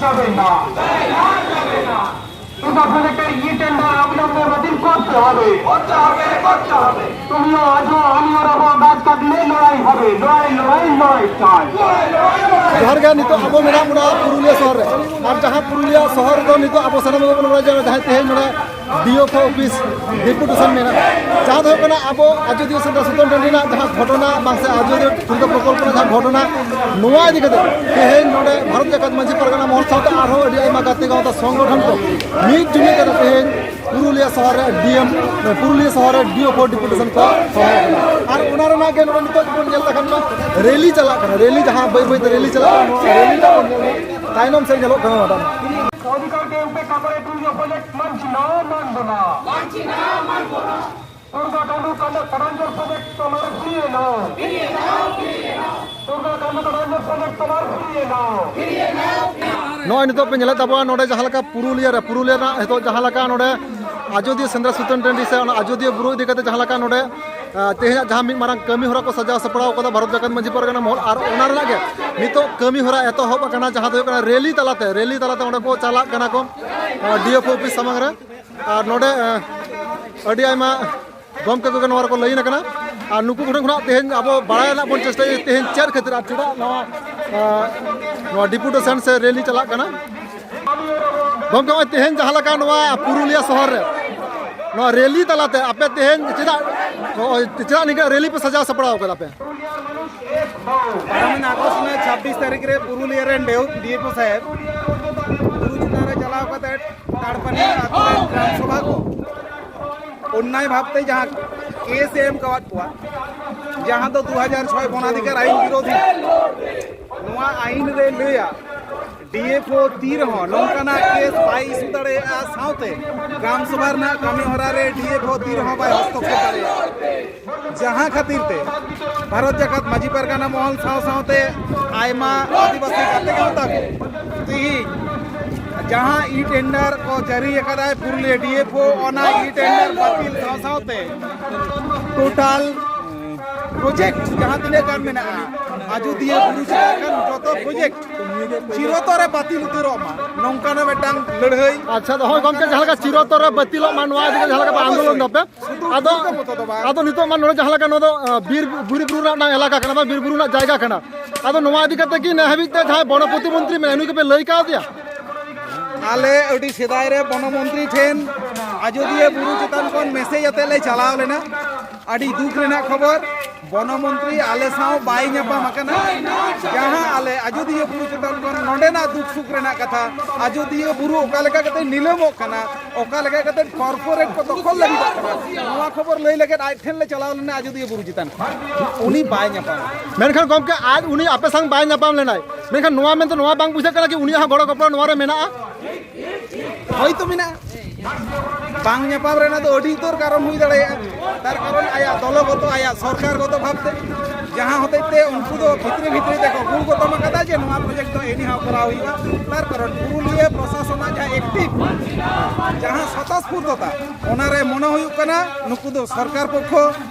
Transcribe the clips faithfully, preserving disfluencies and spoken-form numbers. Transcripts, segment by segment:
যাবে না। সুতা প্রজেক্টের ই টেন্ডার অবিলম্বে বাতিল করতে হবে। তুমিও আজও আমিও রব, গাছ কাটলে লড়াই হবে। লড়াই, লড়াই, লড়াই চাই। ᱡᱚᱦᱟᱨ ᱜᱮ᱾ ᱱᱤᱛᱚᱜ ᱟᱵᱚ ᱢᱮᱱᱟᱜ ᱵᱚᱱᱟ ᱯᱩᱨᱩᱞᱤᱭᱟᱹ ᱥᱚᱦᱚᱨ ᱨᱮ᱾ ᱟᱨ ᱡᱟᱦᱟᱸ ᱯᱩᱨᱩᱞᱤᱭᱟᱹ ᱥᱚᱦᱚᱨ ᱨᱮᱫᱚ ᱱᱤᱛᱚᱜ ᱟᱵᱚ ᱥᱟᱱᱟᱢ ᱜᱮᱵᱚᱱ ᱵᱟᱲᱟᱭᱟ, ᱡᱟᱦᱟᱸᱭ ᱛᱮᱦᱮᱧ ᱱᱚᱰᱮ D F O office deputation ᱢᱮᱱᱟᱜᱼᱟ, ᱡᱟᱦᱟᱸ ᱫᱚ ᱦᱩᱭᱩᱜ ᱠᱟᱱᱟ ᱟᱵᱚ ᱟᱡᱚᱫᱤᱭᱟᱹ ᱥᱮᱸᱫᱽᱨᱟ ᱥᱩᱛᱟᱹᱱ ᱴᱟᱺᱰᱤ ᱨᱮᱱᱟᱜ ᱡᱟᱦᱟᱸ ᱜᱷᱚᱴᱚᱱᱟ, ᱵᱟᱝ ᱥᱮ ᱟᱡᱚᱫᱤᱭᱟᱹ ᱫᱩᱨᱜᱟ ᱯᱨᱚᱠᱚᱞᱯᱚ ᱨᱮᱱᱟᱜ ᱡᱟᱦᱟᱸ ᱜᱷᱚᱴᱚᱱᱟ, ᱱᱚᱣᱟ ᱤᱫᱤ ᱠᱟᱛᱮ ᱛᱮᱦᱮᱧ ᱱᱚᱰᱮ ᱵᱷᱟᱨᱚᱛ ᱡᱟᱠᱟᱛ ᱢᱟᱹᱡᱷᱤ ᱯᱟᱨᱜᱟᱱᱟ ᱢᱚᱦᱚᱞ ᱥᱟᱶᱛᱮ ᱟᱨᱦᱚᱸ ᱟᱹᱰᱤ ᱟᱭᱢᱟ ᱜᱟᱛᱮ ᱜᱟᱶᱛᱟ ᱥᱚᱝᱜᱚᱴᱷᱚᱱ ᱠᱚ ᱢᱤᱫ ᱡᱩᱢᱤᱫ ᱠᱟᱛᱮ ᱛᱮᱦᱮᱧ ᱯᱩᱨᱩᱞᱤᱭᱟᱹ ᱥᱚᱦᱚᱨ ᱨᱮ ᱰᱤ ᱮᱢ, ᱯᱩᱨᱩᱞᱤᱭᱟᱹ ᱥᱚᱦᱚᱨ ᱨᱮ ᱰᱤ ᱮᱯᱷ ᱳ ᱰᱮᱯᱩᱴᱮᱥᱚᱱ ᱠᱚ ᱦᱚᱦᱚ ᱟᱠᱟᱫᱟ᱾ ᱟᱨ ᱚᱱᱟ ᱨᱮᱱᱟᱜ ᱜᱮ ᱱᱚᱰᱮ ᱱᱤᱛᱚᱜ ᱵᱚᱱ ᱧᱮᱞ ᱞᱮᱠᱷᱟᱱ ᱢᱟ ᱨᱮᱞᱤ ᱪᱟᱞᱟᱜ ᱠᱟᱱᱟ, ᱨᱮᱞᱤ ᱡᱟᱦᱟᱸ ᱵᱟᱹᱭ ᱵᱟᱹᱭ ᱛᱮ ᱨᱮᱞᱤ ᱪᱟᱞᱟᱜ ᱠᱟᱱᱟ, ᱱᱚᱣᱟ ᱨᱮᱞᱤ ᱴᱟᱜ ᱵᱚᱱ ᱧᱮᱞ ᱧᱟᱢᱟ᱾ ᱛᱟᱭᱱᱚᱢ ᱥᱮᱫ ᱧᱮᱞᱚᱜ ᱠᱟᱱᱟ ᱱᱚᱣᱟ ᱴᱟᱜ᱾ অধিকারকে উপেক্ষা করে পুরুলিয়া প্রজেক্ট মানছি না, মানব না। মানছি না, মানব না। দুর্গা কানু কানু কাটাঞ্জোর প্রজেক্ট তোমার ফিরিয়ে নাও। ফিরিয়ে নাও, ফিরিয়ে নাও। দুর্গা কানু কাটাঞ্জোর প্রজেক্ট তোমার ফিরিয়ে নাও। ফিরিয়ে নাও। ᱱᱚᱜᱼᱚᱭ ᱱᱤᱛᱚᱜ ᱯᱮ ᱧᱮᱞᱮᱫ ᱛᱟᱵᱚᱱᱟ ᱱᱚᱰᱮ ᱡᱟᱦᱟᱸ ᱞᱮᱠᱟ ᱯᱩᱨᱩᱞᱤᱭᱟᱹ ᱨᱮ, ᱯᱩᱨᱩᱞᱤᱭᱟᱹ ᱨᱮᱱᱟᱜ ᱱᱤᱛᱚᱜ ᱡᱟᱦᱟᱸ ᱞᱮᱠᱟ ᱱᱚᱰᱮ ᱟᱡᱚᱫᱤᱭᱟᱹ ᱥᱮᱸᱫᱽᱨᱟ ᱥᱩᱛᱟᱹᱱ ᱴᱟᱺᱰᱤ ᱥᱮ ᱚᱱᱟ ᱟᱡᱚᱫᱤᱭᱟᱹ ᱵᱩᱨᱩ ᱤᱫᱤ ᱠᱟᱛᱮ ᱡᱟᱦᱟᱸ ᱞᱮᱠᱟ ᱱᱚᱰᱮ, ᱟᱸ, ᱛᱮᱦᱮᱧᱟᱜ ᱡᱟᱦᱟᱸ ᱢᱤᱫ ᱢᱟᱨᱟᱝ ᱠᱟᱹᱢᱤ ᱦᱚᱨᱟ ᱠᱚ ᱥᱟᱡᱟᱣ ᱥᱟᱯᱲᱟᱣ ᱠᱟᱫᱟ ᱵᱷᱟᱨᱚᱛ ᱡᱟᱠᱟᱛ ᱢᱟᱹᱡᱷᱤ ᱯᱟᱨᱜᱟᱱᱟ ᱢᱚᱦᱚᱞ, ᱟᱨ ᱚᱱᱟ ᱨᱮᱱᱟᱜ ᱜᱮ ᱱᱤᱛᱚᱜ ᱠᱟᱹᱢᱤ ᱦᱚᱨᱟ ᱮᱛᱚᱦᱚᱵ ᱟᱠᱟᱱᱟ, ᱡᱟᱦᱟᱸ ᱫᱚ ᱦᱩᱭᱩᱜ ᱠᱟᱱᱟ ᱨᱮᱞᱤ ᱛᱟᱞᱟᱛᱮ, ᱨᱮᱞᱤ ᱛᱟᱞᱟᱛᱮ ᱚᱸᱰᱮ ᱠᱚ ᱪᱟᱞᱟᱜ ᱠᱟᱱᱟ ᱠᱚ, ᱟᱸ, ᱰᱤ ᱮᱯᱷ ᱳ ᱚᱯᱷᱤᱥ ᱥᱟᱢᱟᱝ ᱨᱮ᱾ ᱟᱨ ᱱᱚᱰᱮ, ᱟᱸ, ᱟᱹᱰᱤ ᱟᱭᱢᱟ ᱜᱚᱢᱠᱮ ᱠᱚᱜᱮ ᱱᱚᱣᱟ ᱨᱮᱠᱚ ᱞᱟᱹᱭᱤᱱ ᱟᱠᱟᱱᱟ᱾ ᱟᱨ ᱱᱩᱠᱩ ᱠᱚᱴᱷᱮᱱ ᱠᱷᱚᱱᱟᱜ ᱛᱮᱦᱮᱧ ᱟᱵᱚ ᱵᱟᱲᱟᱭ ᱨᱮᱱᱟᱜ ᱵᱚᱱ ᱪᱮᱥᱴᱟᱭᱟ ᱛᱮᱦᱮᱧ ᱪᱮᱫ ᱠᱷᱟᱹᱛᱤᱨ ᱟᱨ ᱪᱮᱫᱟᱜ ᱱᱚᱣᱟ, ᱟᱸ, ᱱᱚᱣᱟ ᱰᱮᱯᱩᱴᱮᱥᱚᱱ ᱥᱮ ᱨᱮᱞᱤ ᱪᱟᱞᱟᱜ ᱠᱟᱱᱟ᱾ ᱜᱚᱢᱠᱮ, ᱱᱚᱜᱼᱚᱭ ᱛᱮᱦᱮᱧ ᱡᱟᱦᱟᱸ ᱞᱮᱠᱟ ᱱᱚᱣᱟ ᱯᱩᱨᱩᱞᱤᱭᱟᱹ ᱥᱚᱦᱚᱨ ᱨᱮ ᱱᱚᱣᱟ ᱨᱮᱞᱤ ᱛᱟᱞᱟᱛᱮ ᱟᱯᱮ ᱛᱮᱦᱮᱧ ᱪᱮᱫᱟᱜ, ᱱᱚᱜᱼᱚᱭ ᱪᱮᱫᱟᱜ ᱱᱤᱝᱠᱟᱹ ᱨᱮᱞᱤ ᱯᱮ ᱥᱟᱡᱟᱣ ᱥᱟᱯᱲᱟᱣ ᱠᱟᱫᱟ ᱯᱮ? ᱯᱟᱨᱚᱢᱮᱱ ᱟᱜᱚᱥᱴ ᱨᱮᱱᱟᱜ ᱪᱷᱟᱵᱵᱤᱥ ᱛᱟᱹᱨᱤᱠᱷ ᱨᱮ ᱯᱩᱨᱩᱞᱤᱭᱟᱹ ᱨᱮᱱ ᱰᱮᱣ ᱰᱤ ᱮᱯᱷ ᱳ ᱥᱟᱦᱮᱵᱽ ᱵᱩᱨᱩ ᱪᱮᱛᱟᱱ ᱨᱮ ᱪᱟᱞᱟᱣ ᱠᱟᱛᱮ ᱛᱟᱲᱯᱟᱱᱤ ᱟᱛᱳ ᱨᱮᱱ ᱜᱨᱟᱢ ᱥᱚᱵᱷᱟ ᱠᱚ ᱚᱱᱱᱟᱭ ᱵᱷᱟᱵᱽᱛᱮ ᱡᱟᱦᱟᱸ ᱠᱮᱥ ᱮ ᱮᱢ ᱠᱟᱣᱟᱫ ᱠᱚᱣᱟ, ᱡᱟᱦᱟᱸ ᱫᱚ ᱫᱩ ᱦᱟᱡᱟᱨ ᱪᱷᱚᱭ ᱵᱚᱱᱟᱫᱷᱤᱠᱟᱨ ᱟᱭᱤᱱ ᱵᱤᱨᱳᱫᱷᱤ, ᱱᱚᱣᱟ ᱟᱭᱤᱱ ᱨᱮ ᱞᱟᱹᱭᱟ ᱰᱤ ᱮᱯᱷ ᱳ ᱛᱤ ᱨᱮᱦᱚᱸ ᱱᱚᱝᱠᱟᱱᱟᱜ ᱠᱮᱥ ᱵᱟᱭ ᱤᱥᱩ ᱫᱟᱲᱮᱭᱟᱜᱼᱟ, ᱥᱟᱶᱛᱮ ᱜᱨᱟᱢ ᱥᱚᱵᱷᱟ ᱨᱮᱱᱟᱜ ᱠᱟᱹᱢᱤ ᱦᱚᱨᱟ ᱨᱮ ᱰᱤ ᱮᱯᱷ ᱳ ᱛᱤ ᱨᱮᱦᱚᱸ ᱵᱟᱭ ᱦᱚᱥᱛᱚᱠᱠᱷᱮᱯ ᱫᱟᱲᱮᱭᱟᱜᱼᱟ᱾ ᱡᱟᱦᱟᱸ ᱠᱷᱟᱹᱛᱤᱨ ᱛᱮ ᱵᱷᱟᱨᱚᱛ ᱡᱟᱠᱟᱛ ᱢᱟᱹᱡᱷᱤ ᱯᱟᱨᱜᱟᱱᱟ ᱢᱚᱦᱚᱞ ᱥᱟᱶ ᱥᱟᱶᱛᱮ ᱟᱭᱢᱟ ᱟᱹᱫᱤᱵᱟᱹᱥᱤ ᱜᱟᱛᱮ ᱜᱟᱶᱛᱟ ᱠᱚ ᱛᱮᱦᱮᱧ ᱡᱟᱦᱟᱸ ᱤ ᱴᱮᱱᱰᱟᱨ ᱠᱚ ᱡᱟᱹᱨᱤ ᱟᱠᱟᱫᱟᱭ ᱯᱩᱨᱩᱞᱤᱭᱟᱹ ᱰᱤ ᱮᱯᱷ ᱳ, ᱚᱱᱟ ᱤ ᱴᱮᱱᱰᱟᱨ ᱵᱟᱹᱛᱤᱞ ᱥᱟᱶ ᱥᱟᱶᱛᱮ ᱴᱳᱴᱟᱞ ᱯᱨᱚᱡᱮᱠᱴ ᱡᱟᱦᱟᱸ ᱛᱤᱱᱟᱹᱜ ᱜᱟᱱ ᱢᱮᱱᱟᱜᱼᱟ, ᱟᱡᱚᱫᱤᱭᱟᱹ ᱵᱩᱨᱩ ᱪᱮᱛᱟᱱ ᱡᱚᱛᱚ ᱯᱨᱚᱡᱮᱠᱴ ᱪᱤᱨᱚᱛᱚᱨ ᱨᱮ ᱵᱟᱹᱛᱤᱞ ᱩᱛᱟᱹᱨᱚᱜ ᱢᱟ, ᱱᱚᱝᱠᱟᱱᱟᱜ ᱢᱤᱫᱴᱟᱝ ᱞᱟᱹᱲᱦᱟᱹᱭ᱾ ᱟᱪᱪᱷᱟ, ᱫᱚ ᱦᱳᱭ ᱜᱚᱢᱠᱮ, ᱡᱟᱦᱟᱸ ᱞᱮᱠᱟ ᱪᱤᱨᱚᱛᱚᱨ ᱨᱮ ᱵᱟᱹᱛᱤᱞᱚᱜ ᱢᱟ, ᱱᱚᱣᱟ ᱤᱫᱤ ᱠᱟᱛᱮ ᱡᱟᱦᱟᱸ ᱞᱮᱠᱟ ᱯᱮ ᱟᱱᱫᱳᱞᱚᱱ ᱫᱟᱯᱮ᱾ ᱥᱩᱫᱷᱩ ᱟᱫᱚ ᱩᱱᱠᱩ ᱢᱚᱛᱚ ᱫᱚ ᱵᱟᱝ᱾ ᱟᱫᱚ ᱱᱤᱛᱚᱜ ᱢᱟ ᱱᱚᱰᱮ ᱡᱟᱦᱟᱸ ᱞᱮᱠᱟ ᱱᱚᱣᱟ ᱫᱚ ᱟᱸ, ᱵᱤᱨ ᱵᱤᱨ ᱵᱩᱨᱩ ᱨᱮᱱᱟᱜ ᱮᱞᱟᱠᱟ ᱠᱟᱱᱟ, ᱵᱤᱨ ᱵᱩᱨᱩ ᱨᱮᱱᱟᱜ ᱡᱟᱭᱜᱟ ᱠᱟᱱᱟ᱾ ᱟᱫᱚ ᱱᱚᱣᱟ ᱤᱫᱤ ᱠᱟᱛᱮ ᱠᱤ ᱱᱤᱭᱟᱹ ᱦᱟᱹᱵᱤᱡ ᱛᱮ ᱡᱟᱦᱟᱸᱭ ᱵᱚᱱᱚᱯᱚᱛᱤ ᱢᱚᱱᱛᱨᱤ ᱢᱮᱱᱟᱭᱟ, ᱱᱩᱭ ᱠᱚᱯᱮ ᱞᱟᱹᱭ ᱠᱟᱣᱫᱮᱭᱟ? ᱟᱞᱮ ᱟᱹᱰᱤ ᱥᱮᱫᱟᱭ ᱨᱮ ᱵᱚᱱᱚ ᱢᱚᱱᱛᱨᱤ ᱴᱷᱮᱱ ᱟᱡᱚᱫᱤᱭᱟᱹ ᱵᱩᱨᱩ ᱪᱮᱛᱟᱱ ᱠᱷᱚᱱ ᱢᱮᱥᱮᱡᱽ ᱟᱛᱮ ᱞᱮ ᱪᱟᱞᱟᱣ ᱞᱮᱱᱟ᱾ ᱟᱹᱰᱤ ᱫᱩᱠ ᱨᱮᱱᱟᱜ ᱠᱷᱚᱵᱚᱨ, ᱵᱚᱱᱚ ᱢᱚᱱᱛᱨᱤ ᱟᱞᱮ ᱥᱟᱶ ᱵᱟᱭ ᱧᱟᱯᱟᱢ ᱟᱠᱟᱱᱟ᱾ ᱡᱟᱦᱟᱸ ᱟᱞᱮ ᱟᱡᱚᱫᱤᱭᱟᱹ ᱵᱩᱨᱩ ᱪᱮᱛᱟᱱ ᱠᱷᱚᱱ ᱱᱚᱰᱮᱱᱟᱜ ᱫᱩᱠ ᱥᱩᱠ ᱨᱮᱱᱟᱜ ᱠᱟᱛᱷᱟ, ᱟᱡᱚᱫᱤᱭᱟᱹ ᱵᱩᱨᱩ ᱚᱠᱟ ᱞᱮᱠᱟ ᱠᱟᱛᱮ ᱱᱤᱞᱟᱹᱢᱚᱜ ᱠᱟᱱᱟ, ᱚᱠᱟ ᱞᱮᱠᱟ ᱠᱟᱛᱮ ᱠᱚᱨᱯᱳᱨᱮᱴ ᱠᱚ ᱫᱚᱠᱷᱚᱞ ᱞᱟᱹᱜᱤᱫᱚᱜ ᱠᱟᱱᱟ, ᱱᱚᱣᱟ ᱠᱷᱚᱵᱚᱨ ᱞᱟᱹᱭ ᱞᱟᱹᱜᱤᱫ ᱟᱡ ᱴᱷᱮᱱ ᱞᱮ ᱪᱟᱞᱟᱣ ᱞᱮᱱᱟ ᱟᱡᱚᱫᱤᱭᱟᱹ ᱵᱩᱨᱩ ᱪᱮᱛᱟᱱ ᱠᱷᱚᱱ᱾ ᱩᱱᱤ ᱵᱟᱭ ᱧᱟᱯᱟᱢ᱾ ᱢᱮᱱᱠᱷᱟᱱ ᱜᱚᱢᱠᱮ, ᱟᱡ ᱩᱱᱤ ᱟᱯᱮ ᱥᱟᱶ ᱵᱟᱭ ᱧᱟᱯᱟᱢ ᱞᱮᱱᱟᱭ, ᱢᱮᱱᱠᱷᱟᱱ ᱱᱚᱣᱟ ᱢᱮᱱᱛᱮ ᱱᱚᱣᱟ ᱵᱟᱝ ᱵᱩᱡᱷᱟᱹᱜ ᱠᱟᱱᱟ ᱠᱤ ᱩᱱᱤᱭᱟᱜ ᱦᱚᱸ ᱜᱚᱲᱚ ᱜᱚᱯᱚᱲᱚ ᱱᱚᱣᱟ ᱨᱮ ᱢᱮᱱᱟᱜᱼᱟ? ᱦᱳᱭᱛᱳ ᱢᱮᱱᱟᱜᱼᱟ, ᱵᱟᱝ ᱧᱟᱯᱟᱢ ᱨᱮᱱᱟᱜ ᱫᱚ ᱟᱹᱰᱤ ᱩᱛᱟᱹᱨ ᱠᱟᱨᱚᱱ ᱦᱩᱭ ᱫᱟᱲᱮᱭᱟᱜᱼᱟ᱾ ᱛᱟᱨ ᱠᱟᱨᱚᱱ ᱟᱭᱟᱜ ᱫᱚᱞᱚᱜᱚᱛᱚ, ᱟᱭᱟᱜ ᱥᱚᱨᱠᱟᱨᱜᱚᱛᱚ ᱵᱷᱟᱵᱽᱛᱮ, ᱡᱟᱦᱟᱸ ᱦᱚᱛᱮᱡ ᱛᱮ ᱩᱱᱠᱩ ᱫᱚ ᱵᱷᱤᱛᱨᱤ ᱵᱷᱤᱛᱨᱤ ᱛᱮᱠᱚ ᱜᱩᱲ ᱜᱚᱛᱚᱢ ᱟᱠᱟᱫᱟ ᱡᱮ ᱱᱚᱣᱟ ᱯᱨᱚᱡᱮᱠᱴ ᱫᱚ ᱮᱱᱤᱦᱟᱣ ᱠᱚᱨᱟᱣ ᱦᱩᱭᱩᱜᱼᱟ᱾ ᱛᱟᱨ ᱠᱟᱨᱚᱱ ᱯᱩᱨᱩᱞᱤᱭᱟᱹ ᱯᱨᱚᱥᱟᱥᱚᱱᱟᱜ ᱡᱟᱦᱟᱸ ᱮᱠᱴᱤᱵᱷ, ᱡᱟᱦᱟᱸ ᱥᱚᱛᱚᱥᱯᱷᱩᱨᱛᱚᱛᱟ, ᱚᱱᱟᱨᱮ ᱢᱚᱱᱮ ᱦᱩᱭᱩᱜ ᱠᱟᱱᱟ ᱱᱩᱠᱩ ᱫᱚ ᱥᱚᱨᱠᱟᱨ ᱯᱚᱠᱠᱷᱚ,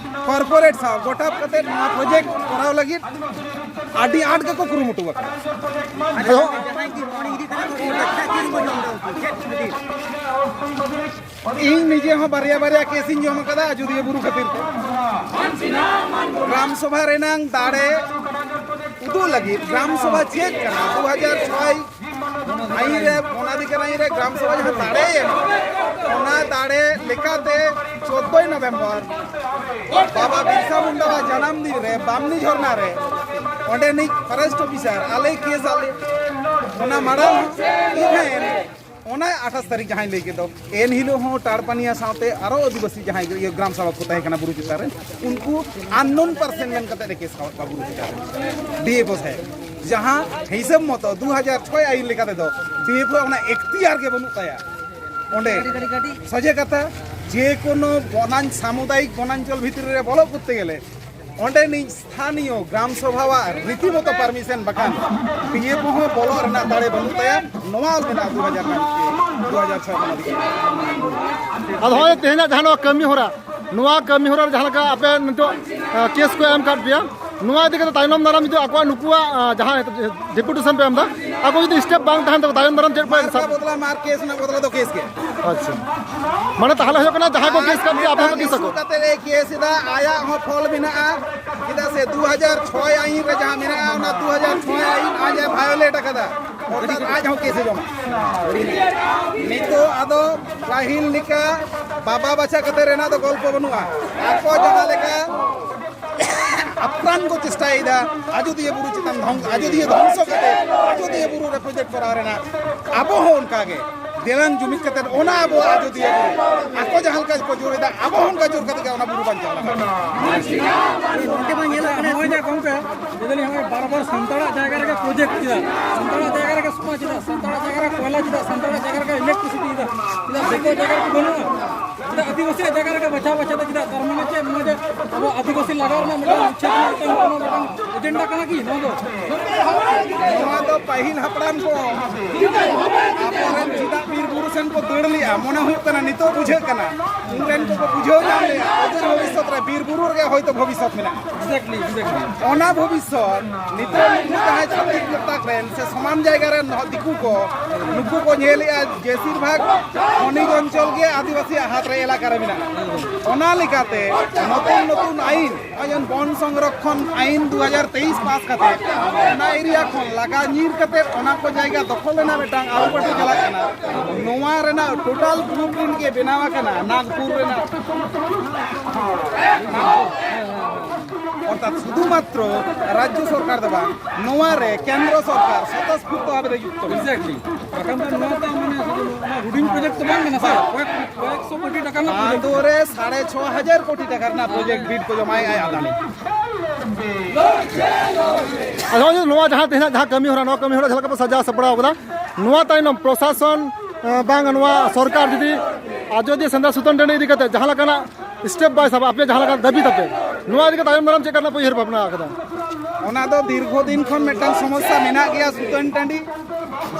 ᱠᱚᱨᱯᱳᱨᱮᱴ ᱥᱟᱶ ᱜᱚᱴᱟᱯ ᱠᱟᱛᱮ ᱱᱚᱣᱟ ᱯᱨᱚᱡᱮᱠᱴ ᱠᱚᱨᱟᱣ ᱞᱟᱹᱜᱤᱫ ᱟᱹᱰᱤ ᱟᱸᱴ ᱜᱮᱠᱚ ᱠᱩᱨᱩᱢᱩᱴᱩ ᱟᱠᱟᱫᱟ᱾ ᱟᱫᱚ ᱤᱧ ᱱᱤᱡᱮ ᱦᱚᱸ ᱵᱟᱨᱭᱟ ᱵᱟᱨᱭᱟ ᱠᱮᱥ ᱤᱧ ᱡᱚᱢ ᱟᱠᱟᱫᱟ ᱟᱡᱚᱫᱤᱭᱟᱹ ᱵᱩᱨᱩ ᱠᱷᱟᱹᱛᱤᱨ ᱛᱮ᱾ ᱜᱨᱟᱢ ᱥᱚᱵᱷᱟ ᱨᱮᱱᱟᱝ ᱫᱟᱲᱮ ᱩᱫᱩᱜ ᱞᱟᱹᱜᱤᱫ ᱜᱨᱟᱢ ᱥᱚᱵᱷᱟ ᱪᱮᱫ ᱠᱟᱱᱟ, ᱫᱩ ᱦᱟᱡᱟᱨ ᱪᱷᱚᱭ ᱟᱹᱭᱤᱱ ᱨᱮ, ᱚᱱᱟ ᱫᱤᱠᱟᱱ ᱟᱹᱭᱤᱱ ᱨᱮ ᱜᱨᱟᱢ ᱥᱚᱵᱷᱟ ᱡᱟᱦᱟᱸ ᱫᱟᱲᱮ ᱮᱢ, ᱚᱱᱟ ᱫᱟᱲᱮ ᱞᱮᱠᱟᱛᱮ ᱪᱳᱫᱽᱫᱳᱭ ᱱᱚᱵᱷᱮᱢᱵᱚᱨ ᱵᱟᱵᱟ ᱵᱤᱨᱥᱟ ᱢᱩᱱᱰᱟᱣᱟᱜ ᱡᱟᱱᱟᱢ ᱫᱤᱱ ᱨᱮ ᱵᱟᱢᱱᱤ ᱡᱷᱚᱨᱱᱟ ᱨᱮ ᱚᱸᱰᱮᱱᱤᱡ ᱯᱷᱚᱨᱮᱥᱴ ᱚᱯᱷᱤᱥᱟᱨ ᱟᱞᱮ ᱠᱮᱥ ᱟᱞᱮ᱾ ᱚᱱᱟ ᱢᱟᱲᱟᱝ ᱤᱵᱷᱮᱱ ᱚᱱᱟ ᱟᱴᱷᱟᱥ ᱛᱟᱹᱨᱤᱠᱷ ᱡᱟᱦᱟᱸᱧ ᱞᱟᱹᱭ ᱠᱮᱫ ᱫᱚ, ᱮᱱ ᱦᱤᱞᱳᱜ ᱦᱚᱸ ᱴᱟᱲᱯᱟᱱᱤᱭᱟ ᱥᱟᱶᱛᱮ ᱟᱨᱚ ᱟᱹᱫᱤᱵᱟᱹᱥᱤ ᱡᱟᱦᱟᱸᱭ ᱜᱮ ᱤᱭᱟᱹ ᱜᱨᱟᱢ ᱥᱮᱵᱚᱠ ᱠᱚ ᱛᱟᱦᱮᱸ ᱠᱟᱱᱟ ᱵᱩᱨᱩ ᱪᱮᱛᱟᱱ ᱨᱮ, ᱩᱱᱠᱩ ᱟᱱᱱᱳᱱ ᱯᱟᱨᱥᱮᱱ ᱢᱮᱱ ᱠᱟᱛᱮ ᱨᱮ ᱠᱮᱥ ᱨᱟᱠᱟᱵ ᱠᱚᱣᱟ ᱵᱩᱨᱩ ᱪᱮᱛᱟᱱ ᱨᱮ ᱰᱤ ᱮᱯᱷ ᱳ ᱥᱟᱦᱮᱵᱽ᱾ ᱡᱟᱦᱟᱸ ᱦᱤᱥᱟᱹᱵ ᱢᱚᱛᱚ ᱫᱩ ᱦᱟᱡᱟᱨ ᱪᱷᱚᱭ ᱟᱹᱭᱤᱱ ᱞᱮᱠᱟ ᱛᱮᱫᱚ ᱰᱤ ᱮᱯᱷ ᱳ ᱚᱱᱟ ᱮᱠᱛᱤᱭᱟᱨ ᱜᱮ ᱵᱟᱹᱱᱩᱜ ᱛᱟᱭᱟ᱾ ᱚᱸᱰᱮ ᱥᱚᱡᱷᱮ ᱠᱟᱛᱷᱟ, ᱡᱮ ᱠᱳᱱᱳ ᱵᱚᱱᱟᱧ ᱥᱟᱢᱩᱫᱟᱭᱤᱠ ᱵᱚᱱᱟᱧᱪᱚᱞ ᱵᱷᱤᱛᱨᱤ ᱨᱮ ᱵᱚᱞᱚᱜ ᱠᱚᱨᱛᱮ ᱜᱮᱞᱮ ᱚᱸᱰᱮᱱᱤᱡ ᱥᱛᱷᱟᱱᱤᱭᱚ ᱜᱨᱟᱢ ᱥᱚᱵᱷᱟᱣᱟᱜ ᱨᱤᱛᱤ ᱢᱚᱛᱚ ᱯᱟᱨᱢᱤᱥᱚᱱ ᱵᱟᱠᱷᱟᱱ ᱰᱤ ᱮᱯᱷ ᱳ ᱦᱚᱸ ᱵᱚᱞᱚᱜ ᱨᱮᱱᱟᱜ ᱫᱟᱲᱮ ᱵᱟᱹᱱᱩᱜ ᱛᱟᱭᱟ᱾ ᱱᱚᱣᱟ ᱢᱮᱱᱟᱜᱼᱟ ᱫᱩ ᱦᱟᱡᱟᱨ ᱜᱟᱱ, ᱫᱩ ᱦᱟᱡᱟᱨ ᱪᱷᱚᱭ ᱠᱷᱚᱱᱟᱜ ᱜᱮ᱾ ᱟᱫᱚ ᱦᱚᱸᱜᱼᱚᱭ ᱛᱮᱦᱮᱧᱟᱜ ᱡᱟᱦᱟᱸ ᱱᱚᱣᱟ ᱠᱟᱹᱢᱤ ᱦᱚᱨᱟ, ᱱᱚᱣᱟ ᱠᱟᱹᱢᱤ ᱦᱚᱨᱟ ᱨᱮ ᱡᱟᱦᱟᱸ ᱞᱮᱠᱟ ᱟᱯᱮ ᱱᱤᱛᱚᱜ, ᱟᱸ, ᱠᱮᱥ ᱠᱚ ᱮᱢ ᱟᱠᱟᱫ ᱯᱮᱭᱟ, ᱱᱚᱣᱟ ᱤᱫᱤ ᱠᱟᱛᱮ ᱛᱟᱭᱱᱚᱢ ᱫᱟᱨᱟᱢ ᱡᱩᱫᱤ ᱟᱠᱚᱣᱟᱜ ᱱᱩᱠᱩᱣᱟᱜ, ᱟᱸ, ᱡᱟᱦᱟᱸ ᱰᱮᱯᱩᱴᱮᱥᱚᱱ ᱯᱮ ᱮᱢ ᱮᱫᱟ, ᱟᱠᱚ ᱡᱩᱫᱤ ᱥᱴᱮᱯ ᱵᱟᱝ ᱛᱟᱦᱮᱱ ᱛᱟᱠᱚ, ᱛᱟᱭᱚᱢ ᱫᱟᱨᱟᱢ ᱪᱮᱫ ᱯᱮ ᱢᱟᱨ ᱥᱟᱵ? ᱵᱚᱫᱞᱟ ᱢᱟᱨ, ᱠᱮᱥ ᱨᱮᱱᱟᱜ ᱵᱚᱫᱞᱟ ᱫᱚ ᱠᱮᱥ ᱜᱮ᱾ ᱟᱪᱪᱷᱟ, ᱢᱟᱱᱮ ᱛᱟᱦᱚᱞᱮ ᱦᱩᱭᱩᱜ ᱠᱟᱱᱟ, ᱡᱟᱦᱟᱸᱭ ᱠᱚ ᱠᱮᱥ ᱠᱟᱱ ᱜᱮᱭᱟ, ᱟᱯᱮ ᱦᱚᱸ ᱠᱮᱥ ᱟᱠᱚ᱾ ᱠᱟᱛᱮ ᱮ ᱠᱮᱥ ᱮᱫᱟ, ᱟᱭᱟᱜ ᱦᱚᱸ ᱯᱷᱚᱞ ᱢᱮᱱᱟᱜᱼᱟ᱾ ᱪᱮᱫᱟᱜ ᱥᱮ ᱫᱩ ᱦᱟᱡᱟᱨ ᱪᱷᱚᱭ ᱟᱭᱤᱱ ᱨᱮ ᱡᱟᱦᱟᱸ ᱢᱮᱱᱟᱜᱼᱟ, ᱚᱱᱟ ᱫᱩ ᱦᱟᱡᱟᱨ ᱪᱷᱚᱭ ᱟᱭᱤᱱ ᱟᱡ ᱮ ᱵᱷᱟᱭᱳᱞᱮᱴ ᱟᱠᱟᱫᱟ, ᱚᱨᱛᱷᱟᱛ ᱟᱡ ᱦᱚᱸ ᱠᱮᱥ ᱮ ᱡᱚᱢᱟ᱾ ᱱᱤᱛᱚᱜ ᱟᱫᱚ ᱯᱟᱹᱦᱤᱞ ᱞᱮᱠᱟ ᱵᱟᱵᱟ ᱵᱟᱪᱷᱟ ᱠᱟᱛᱮ ᱨᱮᱱᱟᱜ ᱫᱚ ᱜᱚᱞᱯᱚ ᱵᱟᱹᱱᱩᱜᱼᱟ᱾ ᱟᱠᱚ ᱡᱟᱦᱟᱸ ᱞᱮᱠᱟ ᱟᱯᱨᱟᱱ ᱠᱚ ᱪᱮᱥᱴᱟᱭᱮᱫᱟ ᱟᱡᱚᱫᱤᱭᱟᱹ ᱵᱩᱨᱩ ᱪᱮᱛᱟᱱ ᱫᱷᱚᱝ-, ᱟᱡᱚᱫᱤᱭᱟᱹ ᱫᱷᱚᱝᱥᱚ ᱠᱟᱛᱮ ᱟᱡᱚᱫᱤᱭᱟᱹ ᱵᱩᱨᱩ ᱨᱮ ᱯᱨᱚᱡᱮᱠᱴ ᱠᱚᱨᱟᱣ ᱨᱮᱱᱟᱜ, ᱟᱵᱚ ᱦᱚᱸ ᱚᱱᱠᱟ ᱜᱮ ᱫᱮᱞᱟᱝ ᱡᱩᱢᱤᱫ ᱠᱟᱛᱮ ᱚᱱᱟ ᱟᱵᱚ ᱟᱡᱚᱫᱤᱭᱟᱹ ᱵᱩᱨᱩ ᱟᱠᱚ ᱡᱟᱦᱟᱸ ᱞᱮᱠᱟ ᱠᱚ ᱡᱳᱨ ᱮᱫᱟ, ᱟᱵᱚ ᱦᱚᱸ ᱚᱱᱠᱟ ᱡᱳᱨ ᱠᱟᱛᱮ ᱜᱮ ᱚᱱᱟ ᱵᱩᱨᱩ ᱵᱟᱧᱪᱟᱣ ᱞᱟᱜᱟᱜᱼᱟ᱾ ᱱᱚᱜᱼᱚᱭ ᱡᱮ ᱜᱚᱢᱠᱮ, ᱡᱩᱫᱤ ᱱᱚᱜᱼᱚᱭ ᱵᱟᱨ ᱵᱟᱨ ᱥᱟᱱᱛᱟᱲᱟᱜ ᱡᱟᱭᱜᱟ ᱨᱮᱜᱮ ᱯᱨᱚᱡᱮᱠᱴ ᱪᱮᱫᱟᱜ, ᱥᱟᱱᱛᱟᱲᱟᱜ ᱡᱟᱭᱜᱟ ᱨᱮᱜᱮ ᱥᱚᱢᱟᱡᱽ ᱪᱮᱫᱟᱜ, ᱥᱟᱱᱛᱟᱲᱟᱜ ᱡᱟᱭᱜᱟ ᱨᱮ ᱠᱚᱭᱞᱟ ᱪᱮᱫᱟᱜ, ᱥᱟᱱᱛᱟᱲᱟᱜ ᱡᱟᱭᱜᱟ ᱨᱮᱜᱮ ᱤᱞᱮᱠᱴᱨᱤᱥᱤᱴᱤ ᱪᱮᱫᱟᱜ, ᱪᱮᱫᱟᱜ ᱫᱤᱠᱩᱣᱟᱜ ᱡᱟᱭᱜᱟ ᱨᱮ ᱵᱟᱹᱱᱩᱜᱼᱟ? ᱪᱮᱫᱟᱜ ᱟᱹᱫᱤᱵᱟᱹᱥᱤᱭᱟᱜ ᱡᱟᱭᱜᱟ ᱨᱮᱜᱮ ᱵᱟᱪᱷᱟᱣ ᱵᱟᱪᱷᱟᱣ ᱛᱮ ᱪᱮᱫᱟᱜ? ᱛᱟᱨ ᱢᱟᱱᱮ ᱪᱮᱫ? ᱱᱚᱣᱟ ᱡᱮ ᱟᱵᱚ ᱟᱹᱫᱤᱵᱟᱹᱥᱤ ᱞᱟᱜᱟᱣ ᱨᱮᱱᱟᱜ ᱢᱤᱫᱴᱟᱝ ᱤᱪᱪᱷᱟᱹ ᱢᱮᱱᱟᱜ ᱛᱟᱢᱟ, ᱱᱚᱣᱟ ᱢᱤᱫᱴᱟᱝ ᱮᱡᱮᱱᱰᱟ ᱠᱟᱱᱟ ᱠᱤ ᱱᱚᱣᱟ ᱫᱚ? ᱱᱚᱣᱟ ᱫᱚ ᱯᱟᱹᱦᱤᱞ ᱦᱟᱯᱲᱟᱢ ᱠᱚ ᱟᱵᱚᱨᱮᱱ ᱪᱮᱫᱟᱜ ᱵᱤᱨ ᱵᱩᱨᱩ ᱥᱮᱱ ᱠᱚ ᱫᱟᱹᱲ ᱞᱮᱜᱼᱟ, ᱢᱚᱱᱮ ᱦᱩᱭᱩᱜ ᱠᱟᱱᱟ, ᱱᱤᱛᱚᱜ ᱵᱩᱡᱷᱟᱹᱜ ᱠᱟᱱᱟ, ᱩᱱᱨᱮᱱ ᱠᱚᱠᱚ ᱵᱩᱡᱷᱟᱹᱣ ᱧᱟᱢ ᱞᱮᱜᱼᱟ, ᱚᱫᱩᱨ ᱵᱷᱚᱵᱤᱥᱥᱚᱛ ᱨᱮ ᱵᱤᱨ ᱵᱩᱨᱩ ᱨᱮᱜᱮ ᱦᱚᱭᱛᱳ ᱵᱷᱚᱵᱤᱥᱥᱚᱛ ᱢᱮᱱᱟᱜᱼᱟ᱾ Exactly, exactly. ᱚᱱᱟ ᱵᱷᱚᱵᱤᱥᱥᱚᱛ ᱱᱤᱛᱚᱜ ᱱᱩᱠᱩ ᱡᱟᱦᱟᱸᱭ ᱪᱷᱟᱹᱛᱤᱠ ᱜᱟᱛᱟᱠ ᱨᱮᱱ ᱥᱮ ᱥᱚᱢᱟᱱ ᱡᱟᱭᱜᱟ ᱨᱮᱱ ᱫᱤᱠᱩ ᱠᱚ, ᱱᱩᱠᱩ ᱠᱚ ᱧᱮᱞᱮᱜᱼᱟ, ᱵᱮᱥᱤᱨ ᱵᱷᱟᱜᱽ ᱠᱷᱚᱱᱤᱡᱽ ᱚᱧᱪᱚᱞ ᱜᱮ ᱟᱹᱫᱤᱵᱟᱹᱥᱤᱭᱟᱜ ᱦᱟᱛ ᱨᱮ, ᱮᱞᱟᱠᱟ ᱨᱮ ᱢᱮᱱᱟᱜᱼᱟ᱾ ᱚᱱᱟ ᱞᱮᱠᱟᱛᱮ ᱱᱚᱛᱩᱱ ᱱᱚᱛᱩᱱ ᱟᱭᱤᱱ, ᱱᱚᱜᱼᱚᱭ ᱡᱮᱢᱚᱱ ᱵᱚᱱ ᱥᱚᱝᱨᱚᱠᱷᱚᱱ ᱟᱭᱤᱱ ᱫᱩ ᱦᱟᱡᱟᱨ ᱛᱮᱭᱤᱥ ᱯᱟᱥ ᱠᱟᱛᱮ, ᱚᱱᱟ ᱮᱨᱤᱭᱟ ᱠᱷᱚᱱ ᱞᱟᱜᱟ ᱧᱤᱨ ᱠᱟᱛᱮ ᱚᱱᱟ ᱠᱚ ᱡᱟᱭᱜᱟ ᱫᱚᱠᱷᱚᱞ ᱨᱮᱱᱟᱜ ᱢᱤᱫᱴᱟᱝ ᱟᱹᱨᱩᱯᱟᱹᱴᱩ ᱪᱟᱞᱟᱜ ᱠᱟᱱᱟ᱾ ᱱᱚᱣᱟ ᱨᱮᱱᱟᱜ ᱴᱳᱴᱟᱞ ᱵᱞᱩᱯᱨᱤᱱᱴ ᱜᱮ ᱵᱮᱱᱟᱣ ᱟᱠᱟᱱᱟ ᱱᱟᱜᱽᱯᱩᱨ ᱨᱮᱱᱟᱜ᱾ ᱚᱨᱛᱷᱟᱛ ᱥᱩᱫᱷᱩᱢᱟᱛᱨᱚ ᱨᱟᱡᱽᱡᱚ ᱥᱚᱨᱠᱟᱨ ᱫᱚ ᱵᱟᱝ, ᱱᱚᱣᱟ ᱨᱮ ᱠᱮᱱᱫᱨᱚ ᱥᱚᱨᱠᱟᱨ ᱥᱚᱛᱚᱥᱯᱷᱩᱨᱛᱚ ᱵᱷᱟᱵᱮ ᱫᱚ ᱡᱩᱠᱛᱚ ᱢᱮᱱᱟᱜᱼᱟ᱾ ᱮᱠᱡᱮᱠᱴᱞᱤ᱾ ᱵᱟᱠᱷᱟᱱ ᱫᱚ ᱱᱚᱣᱟ ᱫᱚ ᱢᱟᱱᱮ ᱥᱩᱫᱷᱩ ᱚᱱᱟ ᱦᱩᱰᱤᱧ ᱯᱨᱚᱡᱮᱠᱴ ᱫᱚ ᱵᱟᱝ ᱠᱟᱱᱟ ᱥᱮ, ᱠᱚᱭᱮᱠ, ᱠᱚᱭᱮᱠ ᱥᱚ ᱠᱳᱴᱤ ᱴᱟᱠᱟ ᱨᱮᱱᱟᱜ ᱯᱨᱚᱡᱮᱠᱴ᱾ ᱟᱫᱚ ᱨᱮ ᱥᱟᱲᱮ ᱪᱷᱚ ᱦᱟᱡᱟᱨ ᱠᱳᱴᱤ ᱴᱟᱠᱟ ᱨᱮᱱᱟᱜ ᱯᱨᱚᱡᱮᱠᱴ ᱵᱤᱰ ᱠᱚ ᱡᱚᱢᱟᱭᱮᱜᱼᱟ ᱟᱫᱟᱱᱤ᱾ ᱟᱫᱚ ᱱᱚᱜᱼᱚᱭ ᱡᱮ ᱱᱚᱣᱟ ᱡᱟᱦᱟᱸ ᱛᱮᱦᱮᱧᱟᱜ ᱡᱟᱦᱟᱸ ᱠᱟᱹᱢᱤ ᱦᱚᱨᱟ, ᱱᱚᱣᱟ ᱠᱟᱹᱢᱤ ᱦᱚᱨᱟ ᱡᱟᱦᱟᱸ ᱞᱮᱠᱟ ᱯᱮ ᱥᱟᱡᱟᱣ ᱥᱟᱯᱲᱟᱣ ᱠᱟᱫᱟ, ᱱᱚᱣᱟ ᱛᱟᱭᱱᱚᱢ ᱯᱨᱚᱥᱟᱥᱚᱱ, ᱮ, ᱵᱟᱝ ᱱᱚᱣᱟ ᱥᱚᱨᱠᱟᱨ ᱡᱩᱫᱤ ᱟᱡᱚᱫᱤᱭᱟᱹ ᱥᱮᱸᱫᱽᱨᱟ ᱥᱩᱛᱟᱹᱱ ᱴᱟᱺᱰᱤ ᱤᱫᱤ ᱠᱟᱛᱮ ᱡᱟᱦᱟᱸ ᱞᱮᱠᱟᱱᱟᱜ ᱥᱴᱮᱯ ᱵᱟᱭ ᱥᱟᱵᱟ, ᱟᱯᱮ ᱡᱟᱦᱟᱸ ᱞᱮᱠᱟᱱᱟᱜ ᱫᱟᱹᱵᱤ ᱛᱟᱯᱮ, ᱱᱚᱣᱟ ᱤᱫᱤ ᱠᱟᱛᱮ ᱛᱟᱭᱚᱢ ᱫᱟᱨᱟᱢ ᱪᱮᱫ ᱞᱮᱠᱟᱱᱟᱜ ᱯᱮ ᱩᱭᱦᱟᱹᱨ ᱵᱷᱟᱵᱽᱱᱟ ᱟᱠᱟᱫᱟ? ᱚᱱᱟ ᱫᱚ ᱫᱤᱨᱜᱷᱚ ᱫᱤᱱ ᱠᱷᱚᱱ ᱢᱤᱫᱴᱟᱝ ᱥᱚᱢᱚᱥᱥᱟ ᱢᱮᱱᱟᱜ ᱜᱮᱭᱟ ᱥᱩᱛᱟᱹᱱ ᱴᱟᱺᱰᱤ᱾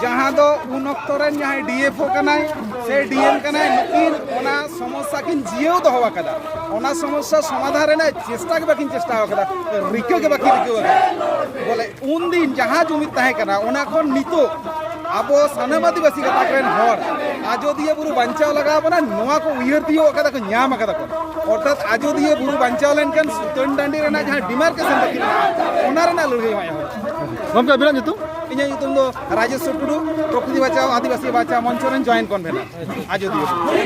ᱡᱟᱦᱟᱸ ᱫᱚ ᱩᱱ ᱚᱠᱛᱚ ᱨᱮᱱ ᱡᱟᱦᱟᱸᱭ ᱰᱤ ᱮᱯᱷ ᱳ ᱠᱟᱱᱟᱭ ᱥᱮ ᱰᱤ ᱮᱢ ᱠᱟᱱᱟᱭ, ᱱᱩᱠᱤᱱ ᱚᱱᱟ ᱥᱚᱢᱚᱥᱥᱟ ᱠᱤᱱ ᱡᱤᱭᱟᱹᱣ ᱫᱚᱦᱚ ᱟᱠᱟᱫᱟ᱾ ᱚᱱᱟ ᱥᱚᱢᱚᱥᱥᱟ ᱥᱚᱢᱟᱫᱷᱟᱱ ᱨᱮᱱᱟᱜ ᱪᱮᱥᱴᱟ ᱜᱮ ᱵᱟᱹᱠᱤᱱ ᱪᱮᱥᱴᱟ ᱟᱠᱟᱫᱟ, ᱨᱤᱠᱟᱹ ᱜᱮ ᱵᱟᱹᱠᱤᱱ ᱨᱤᱠᱟᱹ ᱟᱠᱟᱫᱟ᱾ ᱵᱚᱞᱮ ᱩᱱᱫᱤᱱ ᱡᱟᱦᱟᱸ ᱡᱩᱢᱤᱫ ᱛᱟᱦᱮᱸ ᱠᱟᱱᱟ, ᱚᱱᱟ ᱠᱷᱚᱱ ᱱᱤᱛᱚᱜ ᱟᱵᱚ ᱥᱟᱱᱟᱢ ᱟᱹᱫᱤᱵᱟᱹᱥᱤ ᱜᱟᱛᱟᱠ ᱨᱮᱱ ᱦᱚᱲ ᱟᱡᱚᱫᱤᱭᱟᱹ ᱵᱩᱨᱩ ᱵᱟᱧᱪᱟᱣ ᱞᱟᱜᱟᱣ ᱵᱚᱱᱟ, ᱱᱚᱣᱟ ᱠᱚ ᱩᱭᱦᱟᱹᱨ ᱛᱤᱭᱳᱜ ᱟᱠᱟᱫᱟ ᱠᱚ, ᱧᱟᱢ ᱟᱠᱟᱫᱟ ᱠᱚ᱾ ᱚᱨᱛᱷᱟᱛ ᱟᱡᱚᱫᱤᱭᱟᱹ ᱵᱩᱨᱩ ᱵᱟᱧᱪᱟᱣ ᱞᱮᱱᱠᱷᱟᱱ ᱥᱩᱛᱟᱹᱱ ᱴᱟᱺᱰᱤ ᱨᱮᱱᱟᱜ ᱡᱟᱦᱟᱸ ᱰᱤᱢᱟᱨᱠᱮᱥᱚᱱ ᱵᱟᱹᱠᱤ ᱢᱮᱱᱟᱜᱼᱟ, ᱚᱱᱟ ᱨᱮᱱᱟᱜ ᱞᱟᱹᱲᱦᱟᱹᱭ ᱦᱚᱸ ᱮᱦᱚᱵᱚᱜᱼᱟ᱾ ᱜᱚᱢᱠᱮ, ᱟᱹᱵᱤᱱᱟᱜ ᱧᱩᱛᱩᱢ? ᱤᱧᱟᱹᱜ ᱧᱩᱛᱩᱢ ᱫᱚ ᱨᱟᱡᱮᱥᱣᱚᱨ ᱴᱩᱰᱩ, ᱯᱨᱚᱠᱨᱤᱛᱤ ᱵᱟᱧᱪᱟᱣ ᱟᱹᱫᱤᱵᱟᱹᱥᱤ ᱵᱟᱧᱪᱟᱣ ᱢᱚᱧᱪᱚ ᱨᱮᱱ ᱡᱚᱭᱮᱱᱴ ᱠᱚᱱᱵᱷᱮᱱᱟᱨ ᱟᱡᱚᱫᱤᱭᱟᱹ᱾